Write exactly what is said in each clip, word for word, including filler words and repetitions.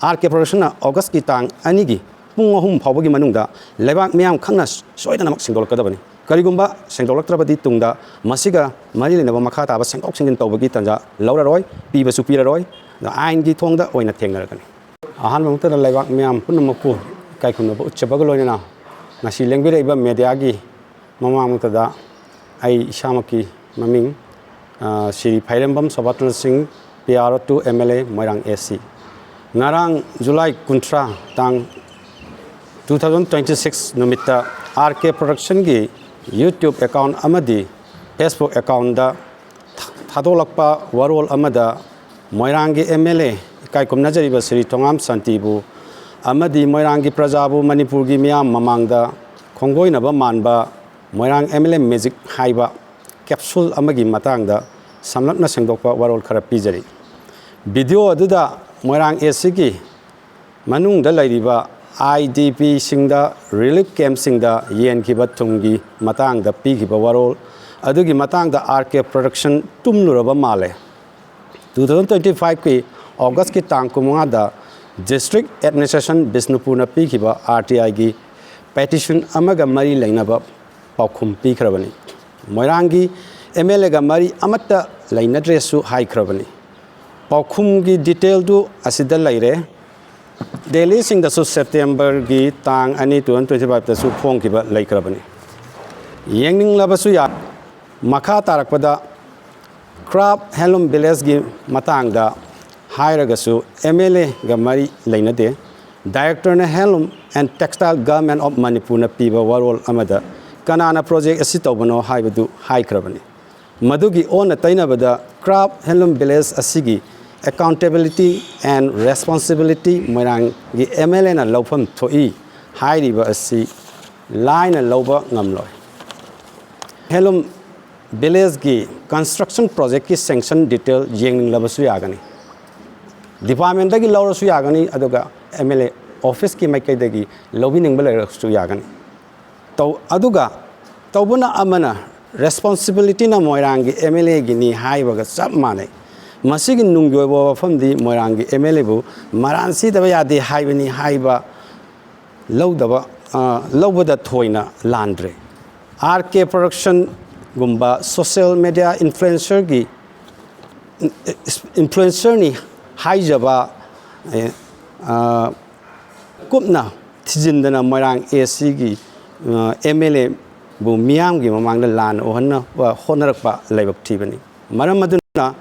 R ꯀꯦ ꯄ꯭ꯔꯗꯛꯁꯟꯅ ꯑꯣꯒꯁꯀꯤ ꯇꯥꯡ ꯑꯅꯤꯒꯤ ꯄꯨꯡ ꯑꯍꯨꯝ ꯐꯥꯎꯕꯒꯤ ꯃꯅꯨꯡꯗ ꯂꯩꯕꯥꯛ ꯃꯤꯌꯥꯝ ꯈꯪꯅ ꯁꯣꯏꯗꯅꯃꯛ ꯁꯦꯡꯗꯣꯛꯂꯛꯀꯗꯕꯅꯤ꯫ ꯀꯔꯤꯒꯨꯝꯕ ꯁꯦꯡꯗꯣꯛꯂꯛꯇ꯭ꯔꯕꯗꯤ ꯇꯨꯡꯗ ꯃꯁꯤꯒ ꯃꯔꯤ ꯂꯩꯅꯕ ꯃꯈꯥ ꯇꯥꯕ ꯁꯦꯡꯗꯣꯛ ꯁꯦꯡꯖꯤꯟ ꯇꯧꯕꯒꯤ ꯇꯥꯟꯖꯥ ꯂꯧꯔꯔꯣꯏ, ꯄꯤꯕꯁꯨ ꯄꯤꯔꯔꯣꯏ, ꯑꯗꯣ ꯑꯥꯏꯟꯒꯤ ꯊꯣꯡꯗ ꯑꯣꯏꯅ ꯊꯦꯡꯅꯔꯒꯅꯤ꯫ ꯑꯍꯥꯟꯕ ꯃꯛꯇꯗ ꯂꯩꯕꯥꯛ ꯃꯤꯌꯥꯝ ꯄꯨꯝꯅꯃꯛꯄꯨ ꯏꯀꯥꯏ ꯈꯨꯝꯅꯕ ꯎꯠꯆꯕꯒ ꯂꯣꯏꯅꯅ ꯉꯁꯤ ꯂꯦꯡꯕꯤꯔꯛꯏꯕ ꯃꯦꯗꯤꯌꯥꯒꯤ ꯃꯃꯥꯡꯃꯛꯇꯗ ꯑꯩ ꯏꯁꯥꯃꯛꯀꯤ ꯃꯃꯤꯡ, ꯑ, ꯁ꯭ꯔꯤ ꯐꯥꯏꯔꯦꯝꯕꯝ ꯁꯣꯚꯥꯇꯅ ꯁꯤꯡ, P R O two, M L A, Moirang A C. ꯉꯔꯥꯡ ꯖꯨꯂꯥꯏ ꯀꯨꯟꯊ꯭ꯔꯥ, ꯇꯥꯡ two thousand twenty six ꯅꯨꯃꯤꯠꯇ ꯑꯥꯔ ꯀꯦ ꯄ꯭ꯔꯗꯛꯁꯟꯒꯤ YouTube account ꯑꯃꯗꯤ Facebook accountꯗ ꯊꯥꯗꯣꯛꯂꯛꯄ ꯋꯥꯔꯣꯜ ꯑꯃꯗ ꯃꯣꯏꯔꯥꯡꯒꯤ ꯑꯦꯝ ꯑꯦꯜ ꯑꯦ ꯏꯀꯥꯏ ꯈꯨꯝꯅꯖꯔꯤꯕ ꯁ꯭ꯔꯤ ꯊꯣꯉꯥꯝ ꯁꯥꯟꯇꯤꯕꯨ ꯑꯃꯗꯤ ꯃꯣꯏꯔꯥꯡꯒꯤ ꯄ꯭ꯔꯖꯥꯕꯨ ꯃꯅꯤꯄꯨꯔꯒꯤ ꯃꯤꯌꯥꯝ ꯃꯃꯥꯡꯗ ꯈꯣꯡꯒꯣꯏꯅꯕ ꯃꯥꯟꯕ ꯃꯣꯏꯔꯥꯡ ꯑꯦꯝ ꯑꯦꯜ ꯑꯦ ꯃꯦꯖꯤꯛ ꯍꯥꯏꯕ ꯀꯦꯞꯁꯨꯜ ꯑꯃꯒꯤ ꯃꯇꯥꯡꯗ ꯁꯝꯂꯞꯅ ꯁꯦꯡꯗꯣꯛꯄ ꯋꯥꯔꯣꯜ ꯈꯔ ꯄꯤꯖꯔꯤ꯫ ꯚꯤꯗꯤꯑꯣ ꯑꯗꯨꯗ ꯃꯣꯏꯔꯥꯡ ꯑꯦ ꯁꯤꯒꯤ ꯃꯅꯨꯡꯗ ꯂꯩꯔꯤꯕ ꯑꯥꯏ ꯗꯤ ꯄꯤꯁꯤꯡꯗ ꯔꯤꯂꯤꯐ ꯀꯦꯝꯞꯁꯤꯡꯗ ꯌꯦꯟꯈꯤꯕ ꯊꯨꯝꯒꯤ ꯃꯇꯥꯡꯗ ꯄꯤꯈꯤꯕ ꯋꯥꯔꯣꯜ ꯑꯗꯨꯒꯤ ꯃꯇꯥꯡꯗ ꯑꯥꯔ ꯀꯦ ꯄ꯭ꯔꯗꯛꯁꯟ ꯇꯨꯝꯂꯨꯔꯕ ꯃꯥꯜꯂꯦ꯫ Two thousand twenty fiveꯀꯤ ꯑꯣꯒꯁꯀꯤ ꯇꯥꯡ ꯀꯨꯟꯃꯉꯥꯗ ꯗꯤꯁꯇ꯭ꯔꯤꯛ ꯑꯦꯗꯃꯤꯅꯤꯁꯇ꯭ꯔꯦꯁꯟ ꯕꯤꯁꯅꯨꯄꯨꯔꯅ ꯄꯤꯈꯤꯕ ꯑꯥꯔ ꯇꯤ ꯑꯥꯏꯒꯤ ꯄꯦꯇꯤꯁꯟ ꯑꯃꯒ ꯃꯔꯤ ꯂꯩꯅꯕ ꯄꯥꯎꯈꯨꯝ ꯄꯤꯈ꯭ꯔꯕꯅꯤ꯫ ꯃꯣꯏꯔꯥꯡꯒꯤ ꯑꯦꯝ ꯑꯦꯜ ꯑꯦꯒ ꯃꯔꯤ ꯑꯃꯠꯇ ꯂꯩꯅꯗ꯭ꯔꯦꯁꯨ ꯍꯥꯏꯈ꯭ꯔꯕꯅꯤ꯫ ꯄꯥꯎꯈꯨꯝꯒꯤ ꯗꯤꯇꯦꯜꯗꯨ ꯑꯁꯤꯗ ꯂꯩꯔꯦ꯫ ꯗꯦꯜꯂꯤꯁꯤꯡꯗꯁꯨ ꯁꯦꯞꯇꯦꯝꯕꯔꯒꯤ ꯇꯥꯡ ꯑꯅꯤ, two thousand twenty fiveꯇꯁꯨ ꯐꯣꯡꯈꯤꯕ ꯂꯩꯈ꯭ꯔꯕꯅꯤ꯫ ꯌꯦꯡꯅꯤꯡꯂꯕꯁꯨ ꯌꯥ-, ꯃꯈꯥ ꯇꯥꯔꯛꯄꯗ ꯀ꯭ꯔꯥꯐ ꯍꯦꯟꯂꯨꯝ ꯚꯤꯂꯦꯖꯀꯤ ꯃꯇꯥꯡꯗ ꯍꯥꯏꯔꯒꯁꯨ ꯑꯦꯝ ꯑꯦꯜ ꯑꯦꯒ ꯃꯔꯤ ꯂꯩꯅꯗꯦ꯫ ꯗꯥꯏꯔꯦꯛꯇꯔꯅ Handloom and Textile Government of Manipurꯅ ꯄꯤꯕ ꯋꯥꯔꯣꯜ ꯑꯃꯗ ꯀꯅꯥꯅ ꯄ꯭ꯔꯣꯖꯦꯛ ꯑꯁꯤ ꯇꯧꯕꯅꯣ ꯍꯥꯏꯕꯗꯨ ꯍꯥꯏꯈ꯭ꯔꯕꯅꯤ꯫ ꯃꯗꯨꯒꯤ ꯑꯣꯟꯅ ꯇꯩꯅꯕꯗ ꯀ꯭ꯔꯥꯐ ꯍꯦꯟꯂꯨꯝ ꯚꯤꯂꯦꯖ ꯑꯁꯤꯒꯤ accountability and responsibility ꯃꯣꯏꯔꯥꯡꯒꯤ ꯑꯦꯝ ꯑꯦꯜ ꯑꯦꯅ ꯂꯧꯐꯝ ꯊꯣꯛꯏ ꯍꯥꯏꯔꯤꯕ ꯑꯁꯤ ꯂꯥꯏꯅ ꯂꯧꯕ ꯉꯝꯂꯣꯏ꯫ ꯍꯦꯟꯂꯨꯝ ꯚꯤꯂꯦꯖꯀꯤ construction projectꯀꯤ sanction detail ꯌꯦꯡꯅꯤꯡꯂꯕꯁꯨ ꯌꯥꯒꯅꯤ, ꯗꯤꯄꯥꯔꯠꯃꯦꯟꯗꯒꯤ ꯂꯧꯔꯁꯨ ꯌꯥꯒꯅꯤ, ꯑꯗꯨꯒ ꯑꯦꯝ ꯑꯦꯜ ꯑꯦ ꯑꯣꯐꯤꯁꯀꯤ ꯃꯥꯏꯀꯩꯗꯒꯤ ꯂꯧꯕꯤꯅꯤꯡꯕ ꯂꯩꯔꯁꯨ ꯌꯥꯒꯅꯤ꯫ ꯇꯧ-, ꯑꯗꯨꯒ ꯇꯧꯕꯅ ꯑꯃꯅ, ꯔꯦꯁꯄꯣꯟꯁꯤꯕꯤꯂꯤꯇꯤꯅ ꯃꯣꯏꯔꯥꯡꯒꯤ ꯑꯦꯝ ꯑꯦꯜ ꯑꯦꯒꯤꯅꯤ ꯍꯥꯏꯕꯒ ꯆꯞ ꯃꯥꯟꯅꯩ꯫ ꯃꯁꯤꯒꯤ ꯅꯨꯡꯒꯤ ꯑꯣꯏꯕ ꯋꯥꯐꯝꯗꯤ ꯃꯣꯏꯔꯥꯡꯒꯤ ꯑꯦꯝ ꯑꯦꯜ ꯑꯦꯕꯨ ꯃꯔꯥꯟ ꯁꯤꯗꯕ ꯌꯥꯗꯦ ꯍꯥꯏꯕꯅꯤ ꯍꯥꯏꯕ ꯂꯧꯗꯕ, ꯑ, ꯂꯧꯕꯗ ꯊꯣꯏꯅ ꯂꯥꯟꯗ꯭ꯔꯦ꯫ ꯑꯥꯔ ꯀꯦ ꯄ꯭ꯔꯗꯛꯁꯟꯒꯨꯝꯕ ꯁꯣꯁꯤꯌꯦꯜ ꯃꯦꯗꯤꯌꯥ ꯏꯟꯐ꯭ꯂꯨꯌꯦꯟꯁꯔꯒꯤ, ꯏꯟꯐ꯭ꯂꯨꯌꯦꯟꯁꯔꯅꯤ ꯍꯥꯏꯖꯕ, ꯑꯦ, ꯑ, ꯀꯨꯞꯅ ꯊꯤꯖꯤꯟꯗꯅ ꯃꯣꯏꯔꯥꯡ ꯑꯦ ꯁꯤꯒꯤ ꯑꯦꯝ ꯑꯦꯜ ꯑꯦꯕꯨ ꯃꯤꯌꯥꯝꯒꯤ ꯃꯃꯥꯡꯗ ꯂꯥꯟꯅ ꯎꯍꯟꯅꯕ ꯍꯣꯠꯅꯔꯛꯄ ꯂꯥꯏꯕꯛ ꯊꯤꯕꯅꯤ꯫ ꯃꯔꯝ ꯑꯗꯨꯅ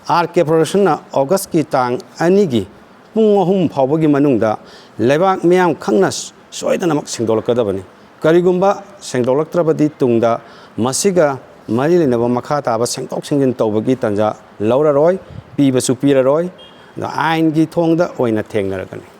ꯑꯥꯔ ꯀꯦ ꯄ꯭ꯔꯗꯛꯁꯟꯅ ꯑꯣꯒꯁꯀꯤ ꯇꯥꯡ ꯑꯅꯤꯒꯤ ꯄꯨꯡ ꯑꯍꯨꯝ ꯐꯥꯎꯕꯒꯤ ꯃꯅꯨꯡꯗ ꯂꯩꯕꯥꯛ ꯃꯤꯌꯥꯝ ꯈꯪꯅ ꯁꯣꯏꯗꯅꯃꯛ ꯁꯦꯡꯗꯣꯛꯂꯛꯀꯗꯕꯅꯤ꯫ ꯀꯔꯤꯒꯨꯝꯕ ꯁꯦꯡꯗꯣꯛꯂꯛꯇ꯭ꯔꯕꯗꯤ ꯇꯨꯡꯗ ꯃꯁꯤꯒ ꯃꯔꯤ ꯂꯩꯅꯕ ꯃꯈꯥ ꯇꯥꯕ ꯁꯦꯡꯗꯣꯛ ꯁꯦꯡꯖꯤꯟ ꯇꯧꯕꯒꯤ ꯇꯥꯟꯖꯥ ꯂꯧꯔꯔꯣꯏ, ꯄꯤꯕꯁꯨ ꯄꯤꯔꯔꯣꯏ꯫ ꯑꯗꯣ ꯑꯥꯏꯟꯒꯤ ꯊꯣꯡꯗ ꯑꯣꯏꯅ ꯊꯦꯡꯅꯔꯒꯅꯤ꯫